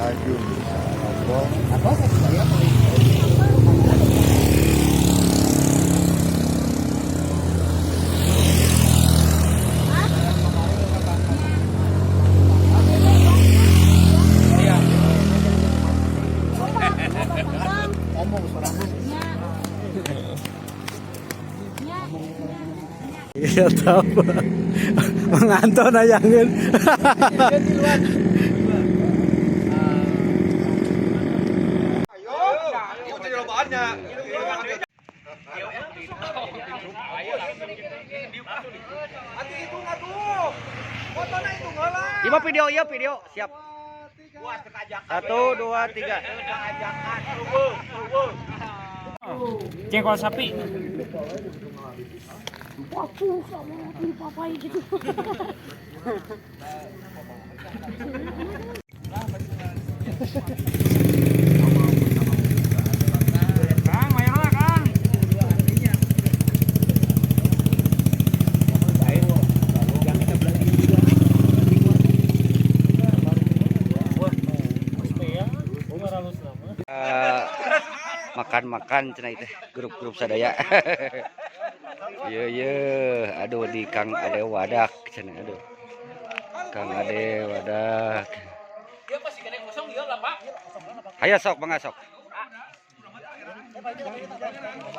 Laju ngobrol. Iya tahu. Menganton aja angin. Lima video ya video siap. Satu, dua, tiga. Jengkol sapi. Waduh, sama papai gitu. Kang, mayorlah Kang. Makan-makan cenah teh grup-grup sadaya. Ye ye, aduh di Kang Ade Wadak cenah aduh. Kang Ade Wadak. Hayo sok mangga sok.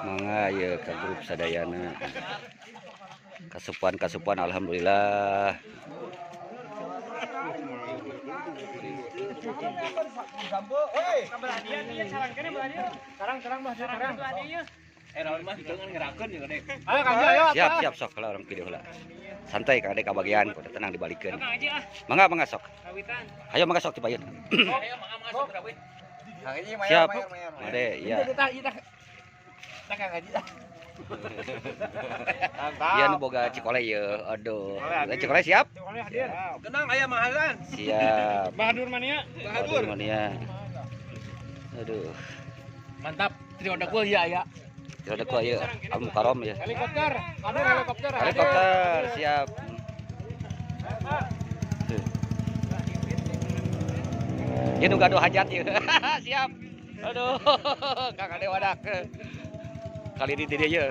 Mangga ye ka grup sadayana. Kasupan-kasupan alhamdulillah. Siap siap sok kalau orang video lah. Santai Kang Ade kabagian kudu tenang dibalikeun. Mangga mangga sok. Ayo mangga sok dipayun. Siap. Ade iya. Iya nu boga Cikole ye. Aduh. Cikole siap? Tenang aya mahalan. Siap. Bahadur mania. Bahadur mania. Aduh. Mantap, trio dagul ya ya. Trio dagul ya. Al Mukarram ya. Helikopter, ada helikopter. Helikopter siap. Ya nu gaduh hajat ya. Siap. Aduh, Kang Ade Wadak. Kali ini dia ya.